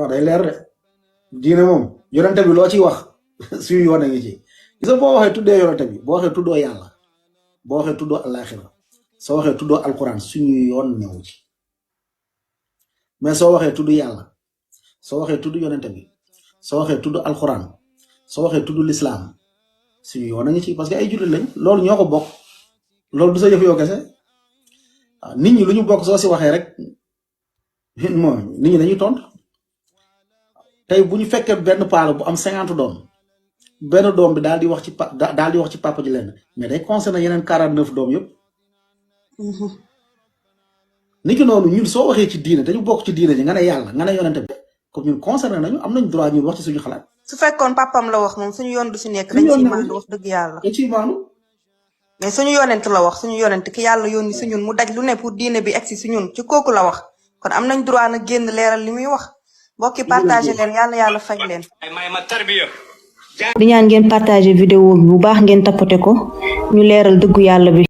non day leer de diine moom yonente bi loo ciy wax suñu yoon a ngi ci gis nga boo waxee tuddee yonente bi boo waxee tuddoo yàlla boo waxee tuddoo alaxira soo waxee tuddoo alquran suñu yoon newu ci mais soo waxee tudd yàlla soo waxee tudd yonente bi soo waxee tudd alquran soo waxee tudd l'islam suñu yoon a ngi ci parce que ay jullit lañ loolu ñoo ko bokk loolu du sa yëf yoo kese waaw nit ñi lu ñu bokk soo si waxee rek moom nit ñi dañuy tontu tey bu ñu fekkee benn paala bu am 50 doom benn doom bi daal di wax ci papa ji leen mais day concerné yeneen 49 doom yëpp. ni ki noonu ñun soo waxee ci diine dañu bokk ci diine ji nga ne yàlla nga ne yonente bi comme ñun concerné nañu am nañ droit ñun wax ci suñu xalaat. su fekkoon papam la wax moom suñu yoon du si nekk dañ ciy maandu wax dëgg yàlla. dañ ciy maandu. mais suñu yonent la wax suñu yonent ki yàlla yónni si ñun mu daj lu ne pour diine bi egsi si ñun ci kooku la wax kon am nañ droit na génn leeral li muy wax mbokki partagé leen yàlla faj leen. di ñaan ngeen partagé vidéo bi bu baax ngeen tapoté ko ñu leeral dëggu yàlla bi.